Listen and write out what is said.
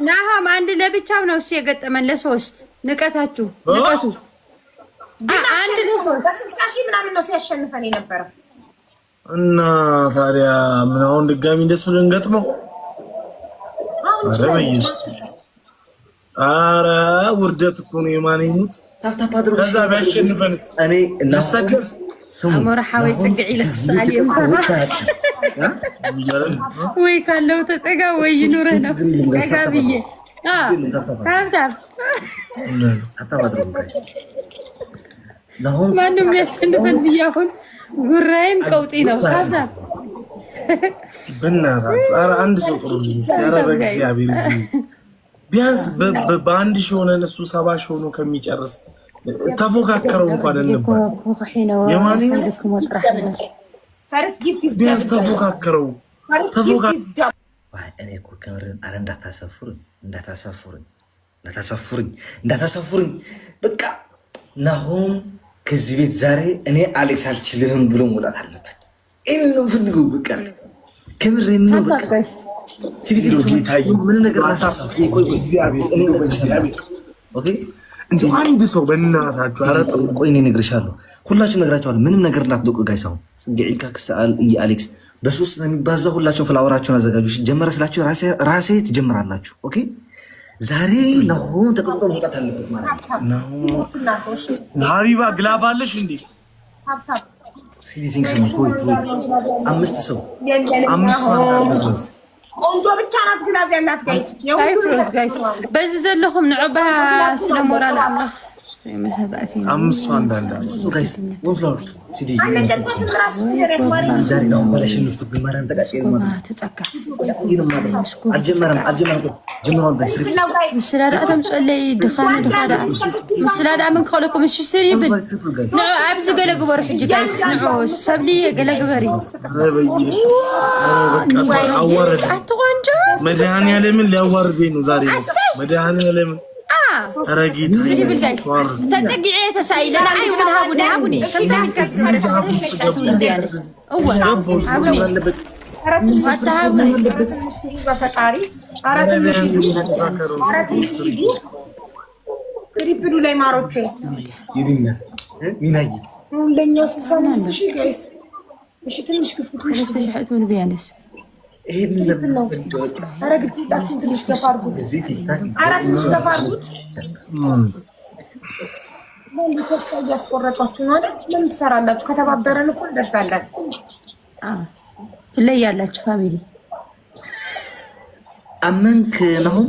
ናሆም አንድ ለብቻው ነው እሱ የገጠመን ለሶስት። ንቀታችሁ ንቀቱ። ግን አንድ ለሶስት። በ60,000 ምናምን ነው ሲያሸንፈን የነበረው። እና ታዲያ ምን አሁን ድጋሚ እንደሱ ልንገጥመው? አሁን ኧረ በኢየሱስ፣ ኧረ ውርደት እኮ ነው። የማን ይሙት። Tap tap አድርጉ። ከዛ ቢያሸንፈንስ? እኔ ልሰደብ። ስሙ። ኣሞራሓወይ ፅግዕ ኢለ ክስኣል እዮም ወይ ካለው ተጠጋ ወይ ይኑረህ ነው። ጠጋ ብዬ tap tap። Tap tap አድርጉ guys። ናሆም ማንም ያሸንፈን ብዬ አሁን ጉራዬን ቀውጢ ነው። Tap tap። እስቲ በእናታችሁ ኧረ አንድ ሰው ጥሩልኝ እስቲ። ኧረ በእግዚአብሔር እዚህ ቢያንስ በ1,000 ሆነን እሱ 70,000 ሆኖ ከሚጨርስ ተፎካከረው እንኳን እንባል። የማን First gift is ቢያንስ ተፎካከረው ተፎካ እኔ እኮ ከምርን አረ እንዳታሳፍሩኝ፣ እንዳታሳፍሩኝ፣ እንዳታሳፍሩኝ፣ እንዳታሳፍሩኝ። በቃ ናሆም ከዚህ ቤት ዛሬ እኔ አሌክስ አልችልህም ብሎ መውጣት አለበት። ይህን ነው የምፈልገው። በቃ ከምሬን ነው። በቃ ምን ነገር Okay፣ አንድ ሰው በእናታችሁ ኧረ ጥሩ። ቆይ እኔ እነግርሻለሁ፣ ሁላችሁም እነግራችኋለሁ። ምንም ነገር እንዳትለቁ guys። አሁን ጽጌ ክሰኣል እየ አሌክስ በሶስት ነው የሚባዛው። ሁላችሁም flower ኣችሁን አዘጋጁ። ጀመረ ስላችሁ ራሴ ትጀምራላችሁ። Okay፣ ዛሬ ናሆም ተቀጥቅጦ መውጣት አለበት ማለት ነው። ሀቢባ glove አለሽ እንዴ? አምስት ሰው። አምስት ሰው። ቆንጆ ብቻ ናት glove ያላት guys። Guys፣ በዚ ዘለኹም ንዑባ ስለ ሞራል ኣምላኽ። አምስት ሰው አንዳንድ። Guys, one flower ሲዲ። ዛሬ ነው ባላሸነፍኩት ግማራን ተቃጭ። ተፀጋ። አልጀመረም፣ አልጀመረም፣ ጀምሯል guys። ምስላ ደኣ ተምፅአለይ ድኻነ ድኻ ደኣ ምስላ ደኣ መን ክኸለኩም። እሺ ስር ይብል ንዑ ኣብዚ ገለ ግበሩ ሕጂ guys፣ ንዑ ሰብሊ ገለ ግበሪ። አዋረደ። ኣቲ ቆንጆ። መድኃኒዓለምን ሊያዋርደኝ ነው ዛሬ መድኃኒዓለምን። ኧረ ጌታ። ስር ይብል guys፣ ተፀጊዐ ተሳኢለ ንዓይ እውን ሃቡኒ ሃቡኒ። እወ ሃቡኒ። በፈጣሪ ኧረ ትንሽ ኧረ ትንሽ ሂዱ triple ኡ ላይ ማሮቼ። ሚናዬ። ለእኛ 65,000 guys። እሺ ትንሽ ግፉ፣ ትንሽ 3,000 እትውን ብያነስ። ነው። ኧረ ግድግዳችን ትንሽ ገፋ አድርጉት። ኧረ ትንሽ ገፋ አድርጉት። ተስፋ እያስቆረጧችሁ ነው አይደል? ለምን ትፈራላችሁ? ከተባበረን እኮ እንደርሳለን። ትለያላችሁ family። አመንክ ናሆም?